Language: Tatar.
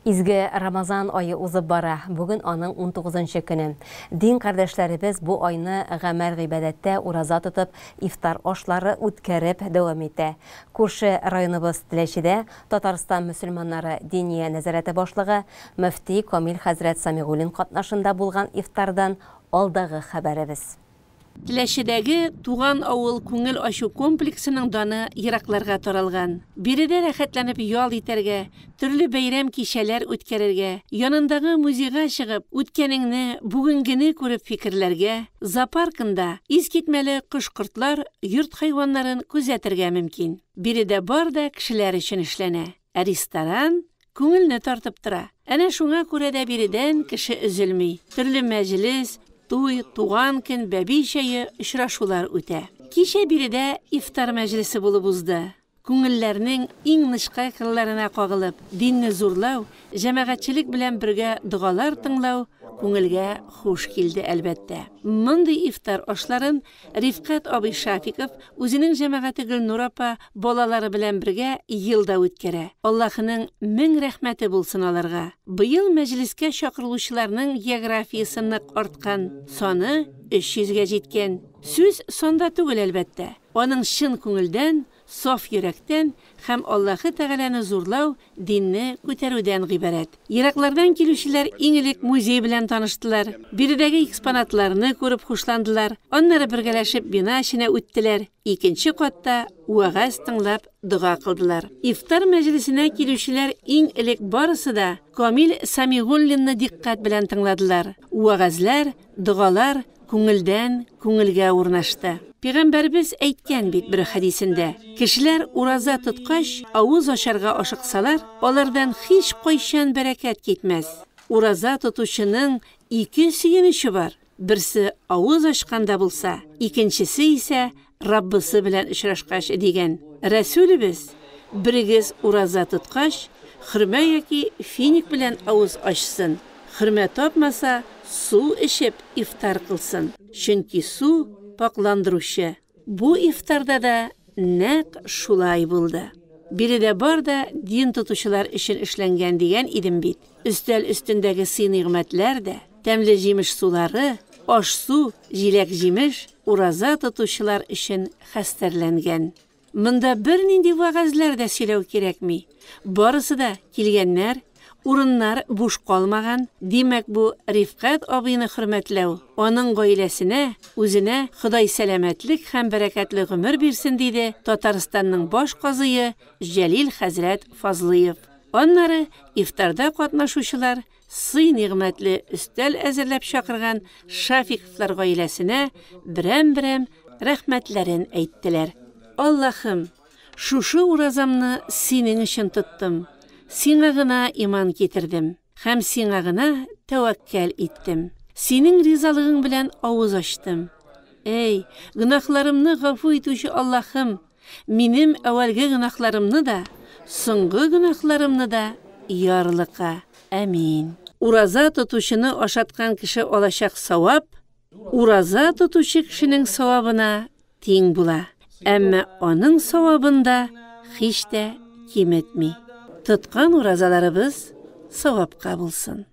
Изге Рамазан ае узып бара. Бүген аның 19 көне. Дин кардәшләребез бу айны гамәл-гыйбадәттә ураза тотып, ифтар ашлары үткәреп дәвам итә. Күрше районыбыз Теләчедә Татарстан мөселманнары Диния нәзарәте башлыгы, мөфти Камил хәзрәт Самигуллин катнашында булган ифтардан алдагы хәбәребез. Теләчедәге Туган авыл күңел ачу комплексының даны еракларга таралган. Биредә рәхәтләнеп ял итәргә, төрле бәйрәм-кичәләр үткәрергә, янындагы музейга чыгып, үткәнеңне, бүгенгене күреп фикерләргә, зоопаркында искитмәле кош-кортлар, йорт хайваннарын күзәтергә мөмкин. Биредә бар да кешеләр өчен эшләнә. Ә ресторан күңелне тартып тора. Әнә шуңа күрә дә биредән кеше өзелми. Төрле мәҗлес, туй, туган көн, бәби чәе, очрашулар үтә. Кичә биредә ифтар мәҗлесе булып узды. Күңелләрнең иң нечкә кылларына кагылып, динне зурлау, җәмәгатьчелек белән бергә догалар тыңлау күңелгә хуш килде, әлбәттә. Мондый ифтар ашларын Рифкать абый Шафиков үзенең җәмәгате Гөлнур апа балалары белән бергә ел да үткәрә. Аллаһының мең рәхмәте булсын аларга. Быел мәҗлескә чакырылучыларның географиясе нык арткан, саны 300 гә җиткән. Сүз санда түгел, әлбәттә. Аның чын күңелдән, саф йөрәктән һәм Аллаһы Тәгаләне зурлау, динне күтәрүдән гыйбарәт. Ераклардан килүчеләр иң элек музей белән таныштылар, биредәге экспонатларны күреп хушландылар, аннары бергәләшеп бина эченә үттеләр, икенче катта вәгазь тыңлап, дога кылдылар. Ифтар мәҗлесенә килүчеләр иң элек барысы да Камил Самигуллинны дикъкать белән тыңладылар. Вәгазьләр, догалар күңелдән күңелгә урнашты. Пәйгамбәребез әйткән бит бер хәдисендә, Кешеләр ураза тоткач, авыз ачарга ашыксалар, алардан һичкайчан бәрәкәт китмәс. Ураза тотучының ике сөенече бар, берсе авыз ачканда булса, икенчесе исә Раббысы белән очрашкач, дигән. Рәсүлебез, Берегез ураза тоткач, хөрмә яки финик белән авыз ачсын, хөрмә тапмаса, су эчеп ифтар кылсын, чөнки су, пакъландыручы. Бу ифтарда да нәкъ шулай булды. Биредә бар да дин тотучылар өчен эшләнгән дигән идем бит. Өстәл өстендәге сый-нигъмәтләр дә, тәмле җимеш сулары, аш-су, җиләк-җимеш ураза тотучылар өчен хәстәрләнгән. Монда бернинди вәгазьләр дә сөйләү кирәкми. Барысы да килгәннәр, урыннар буш калмаган, димәк, бу Рифкать абыйны хөрмәтләү, аның гаиләсенә, үзенә Ходай сәламәтлек һәм бәрәкәтле гомер бирсен, диде Татарстанның баш казые Җәлил хәзрәт Фазлыев. Аннары ифтарда катнашучылар сый-нигъмәтле өстәл әзерләп чакырган Шафиковлар гаиләсенә берәм-берәм рәхмәтләрен әйттеләр. Аллаһым, шушы уразамны Синең өчен тоттым, Сиңа гына иман китердем һәм Сиңа гына тәвәккәл иттем. Синең ризалыгың белән авыз ачтым. Әй, гөнаһларымны гафу итүче Аллаһым! Минем әүвәлге гөнаһларымны да, соңгы гөнаһларымны да ярлыка. Әмин. Ураза тотучыны ашаткан кеше алачак савап, ураза тотучы кешенең савабына тиң була, әмма аның савабын да һич тә киметми. Тоткан уразаларыбыз савапка булсын.